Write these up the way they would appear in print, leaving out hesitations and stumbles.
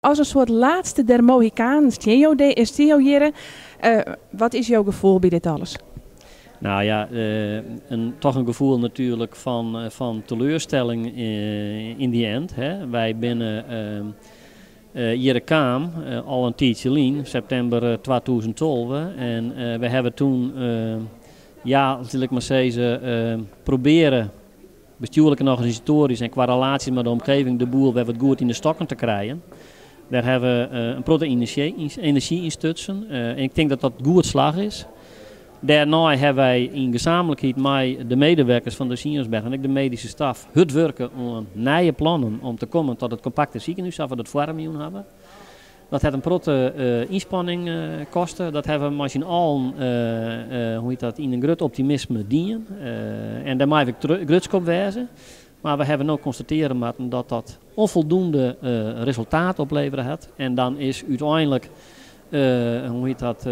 As in soart laatste der Mohikanen stean jo, stean jo hjirre. Wat is jo gefoel by dit alles? Nou ja, toch in gefoel natuerlik fan teleurstelling in the end. Hè. Wy binne hjir kaam al in tiidsje lyn, septimber 2012. En we hawwe doe, ja, sil ik mar sizze, probearre bestjoerlik en organisatoarysk en kwa relaasje mei de omgeving de boel wer wat goed yn de stokken te krijen. Dêr hawwe we in protte enerzjy yn stutsen. En ik tink dat dat goed slagge is. Dêrnei hawwe wy yn gesamentlikheid mei de medewerkers fan de Sionsberg en ek de medyske staf hurd wurke oan nije plannen om te kommen tot it kompakte sikehûs sa't we dat foarmjûn hawwe. Dat hat in protte ynspanning koste. Dat hawwe we mei syn allen, hoe hjit dat, yn in grut optimisme dien. En dêr meie we grutsk op wêze. Mar we hawwe no konstatearje moatten dat dat ûnfoldoende resultaat oplevere hat. En dan is úteinlik, hoe hjit dat,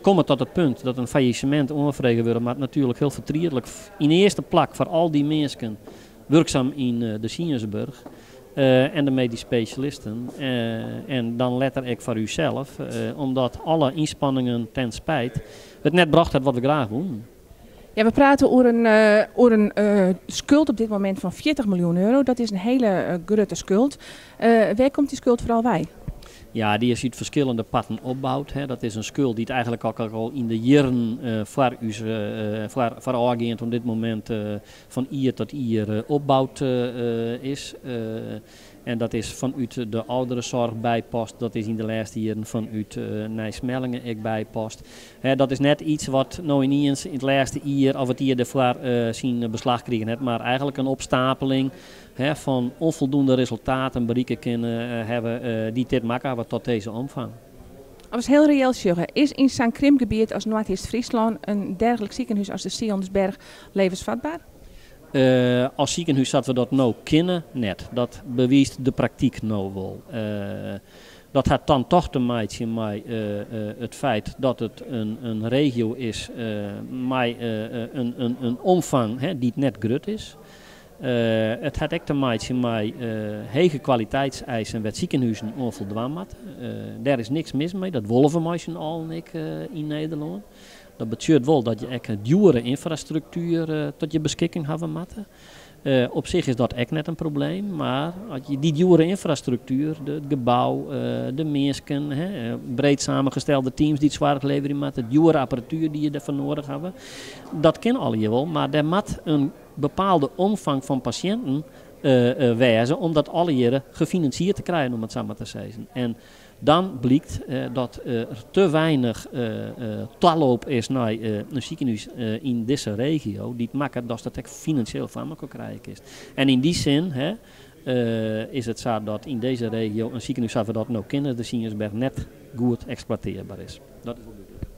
komme tot it punt dat in faillissemint oanfrege wurde moat natuerlik hiel fertrietlik. Yn earste plak foar al dy minsken wurksum yn de Sionsberg en de medysk spesjalisten en dan letter ek foar ússels, omdat alle ynspanningen ten spijt it net brocht hat wat we graach woenen. Ja, we prate oer in skuld op dit momint fan 40 miljoen euro. Dat is in hiele grutte skuld. Wêr komt dy skuld foaral wei? Ja, dy is út ferskillende parten opboud. Hè. Dat is in skuld dy't eigentlik al yn de jierren foar ús, foarôfgeand oan dit momint fan jier tot jier opboud is. En dat is fanút de âlderenzorg bypast, dat is yn de lêste jierren fanút Nij Smellinghe ek bypast. Hè, dat is net yts wat no yniens yn it lêste jier of it jier dêrfoar syn beslach krigen hat, mar eigentlik in opstapeling, hè, fan ûnfoldoende resultaten berikke kinne hawwe dy't dit makke hawwe tot dizze omfang. As we hiel reëel sjogge, is yn sa'n krimpgebiet as Noardeast-Fryslân in derglik sikehûs as de Sionsberg levensfetber? As sikehûs sa't we dat no kenne, net. Dat bewiist de praktyk no wol. Dat hat dan toch te meitsjen mei it feit dat it in regio is mei in omfang, hè, dy't net grut is. It hat ek te meitsjen mei hege kwaliteitseisen wêr't sikehuzen oan foldwaan moatte. Dêr is niks mis mei, dat wolle we mei syn allen ek yn Nederlân. Dat betsjut wol dat je ek in djoere ynfrastruktuer tot je beskikking hawwe moatte. Op sich is dat ek net in probleem, mar as je dy djoere ynfrastruktuer, it gebou, de minsken, hè, breed samengestelde teams dy't soarch leverje moatte, djoere apparatuer dy't je dêrfoar nedich hawwe, dat kin allegear wol, mar dêr moat in bepaalde omfang fan pasjinten wêze om dat allegearre gefinansierd te krijen, om it sa mar te sizzen. En dan blykt dat der te weinich taloop is nei in sikehûs yn dizze regio, dy't makket dat dat ek finansjeel foar elkoar krije kinst. En yn dy sin, hè, is it sa dat yn dizze regio in sikehûs sa't we dat no kenne, de Sionsberg, net goed eksploitearber is. Dat is wol dúdlik.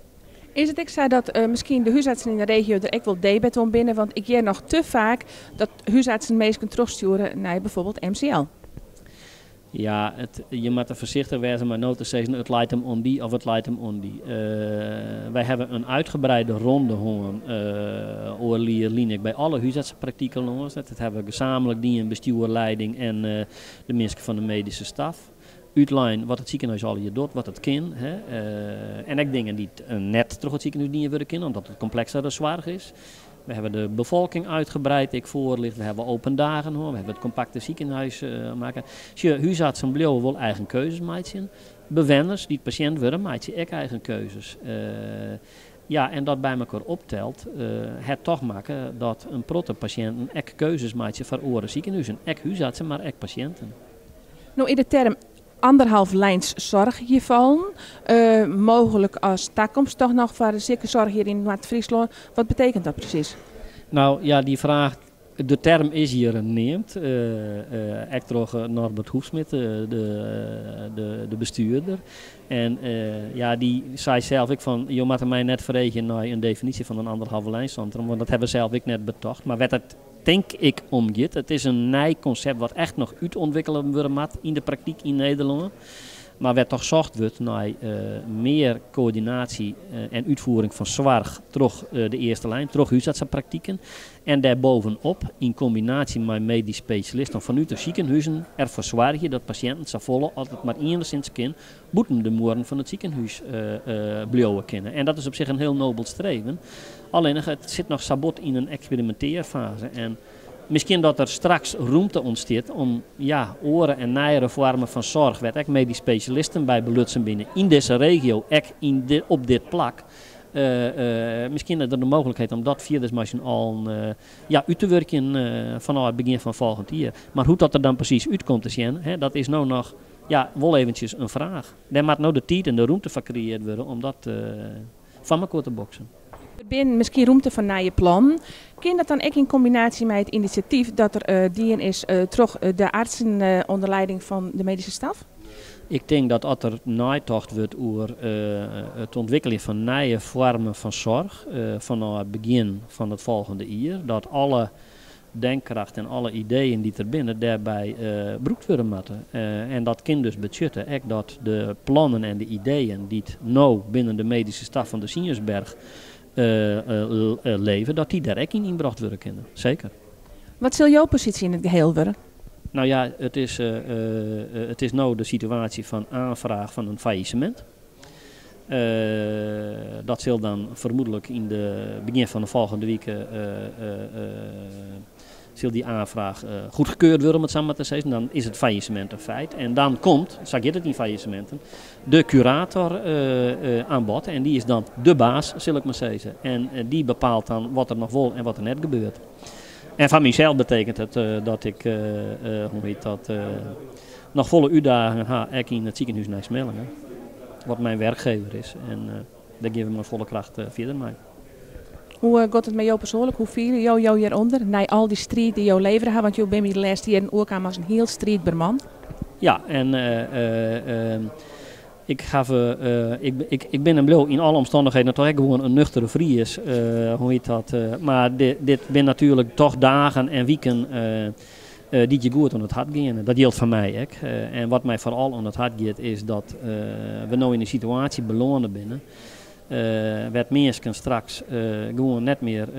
Is it ek sa dat miskien de húsartsen yn de regio der ek wol debet oan binne? Want ik hear noch te faak dat húsartsen minsken trochstjoere nei bygelyks MCL. Ja, je moatte foarsichtich wêze mei no te sizzen it leit him oan dy of it leit him oan dy. Wy hawwe in uitgebreide ronde hân oardel jier lyn ek by alle húsartsepraktiken lâns. Dat hawwe we gesamentlik dien, bestjoer, leiding en de minsken fan de medyske staf. Útlein wat it sikehûs allegear docht, wat it kin. Hè. En ek dingen dy't net troch it sikehûs dien wurde kinne, omdat it kompleksere soarch is. We hawwe de befolking uitgebreid ek foarlichte, we hawwe open dagen hân, we hawwe it kompakte sikehûs makke. Sjoch, húsartsen bliuwe wol eigen keuzes meitsjen. Bewenners dy't pasjint wurde, meitsje ek eigen keuzes. Ja, en dat by elkoar opteld, hat toch makke dat in protte pasjinten ek keuzes meitsje foar oare sikehuzen. Ek húsartsen, mar ek pasjinten. No is de term anderhalflijns zorg hjir fallen. Mooglik as takomst toch noch foar de sikesoarch hjir yn Noard-Fryslân. Wat betsjut dat presys? Nou ja, dy fraach, de term is hjir neamd, ek troch Norbert Hoefsmit, de bestjoerder. En ja, dy sei sels ek fan, jo moatte my net freegje nei in definysje fan in anderhalvelijnscentrum, want dat hawwe we sels ek net betocht. Mar wêr't it tink ik om giet, it is in nij konsept wat echt noch útûntwikkele wurde moat yn de praktyk yn Nederlân. Mar wêr't toch socht wurdt nei mear koördinaasje en útfiering fan soarch troch de earste lijn, troch húsartsepraktiken. En dêrbovenop, yn kombinaasje mei medysk spesjalisten fanút de sikehûzen, derfoar soargje dat pasjinten safolle as it mar iennichsins kin bûten de muorren fan it sikehûs bliuwe kinne. En dat is op sich in hiel nobel streven. Allinnich it sit noch sa bot yn in eksperimintearfaze. En miskien dat der straks rûmte ûntstiet om ja, oare en nijere foarmen fan soarch, wêr't ek medysk spesjalisten by belutsen binne yn dizze regio, ek yn op dit plak. Miskien is der de mooglikheid om dat fierder mei syn allen ja, út te wurkjen fanôf it begjin fan folgjend jier. Mar hoe't dat der dan presys út komt te sjen, hè, dat is no noch ja, wol eventsjes in fraach. Dêr moat no de tiid en de rûmte foar kreëarre wurde om dat foar mekoar te boksen. Der binne miskien rûmte foar nije plannen. Kin dat dan ek yn kombinaasje mei it inisjatyf dat der dien is troch de artsen ûnder lieding fan de medyske staf? Ik tink dat as der neitocht wurdt oer it ûntwikkeljen fan nije foarmen fan soarch fanôf it begjin fan it folgjende jier, dat alle denkkracht en alle ideeën dy't der binne dêrby brûkt wurde moatte. En dat kin dus betsjutte ek dat de plannen en de ideeën dy't no binnen de medyske staf fan de Sionsberg leve, dat dy dêr ek yn ynbrocht wurde kinne. Seker. Wat sil jo posysje yn it geheel wurde? No ja, it is no de situaasje fan oanfraach fan in fallissemint. Dat sil dan fermoedlik yn de begjin fan de folgjende wike sil dy oanfraach goedkeurd wurde, om it sa mar te sizzen. Dan is it fallissemint in feit. En dan komt, sa giet it yn fallisseminten, de kurator oan bod. En dy is dan de baas, sil ik mar sizze. En dy bepaalt dan wat der noch wol en wat der net gebeurt. En foar mysels betekent it dat ik, hoe hjit dat, noch folle útdagingen ha, ek yn it sikehûs Nij Smellinghe, wat myn wurkgever is. En dêr gean we mei folle kracht fierder mei. Hoe giet it mei jo persoanlik? Hoe fiele jo jo hjirûnder, nei al dy striid dy't jo levere ha? Want jo binne my de lêste jierren oerkaam as in hiel striidber man. Ja, en ik, haw, ik, ik bin en bliuw yn alle omstannichheden toch ek gewoan in nuchtere Fries. Hoe hjit dat? Mar dit, dit binne natuerlik toch dagen en wiken dy't je goed oan it hert geane. Dat jildt foar my ek. En wat my foaral oan it hert giet is dat we no yn in situaasje belâne binne wêr't minsken straks gewoan net mear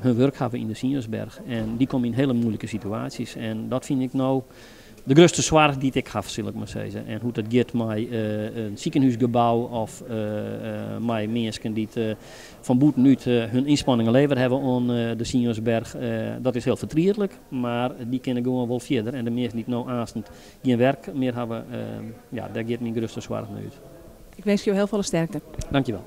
hun wurk hawwe yn de Sionsberg. En dy komme yn hiele muoilike situaasjes. En dat fyn ik no de grutste soarch dy't ik haw, sil ik mar sizze. En hoe't it giet mei in sikehûsgebou of mei minsken dy't fan bûtenút hun ynspanningen levere hawwe oan de Sionsberg, dat is hiel fertrietlik. Mar dy kinne gewoan wol fierder. En de minsken dy't no aanst gjin wurk mear hawwe, ja, dêr giet myn grutste soarch nei út. Ik winskje jo hiel folle sterkte. Dankjewel.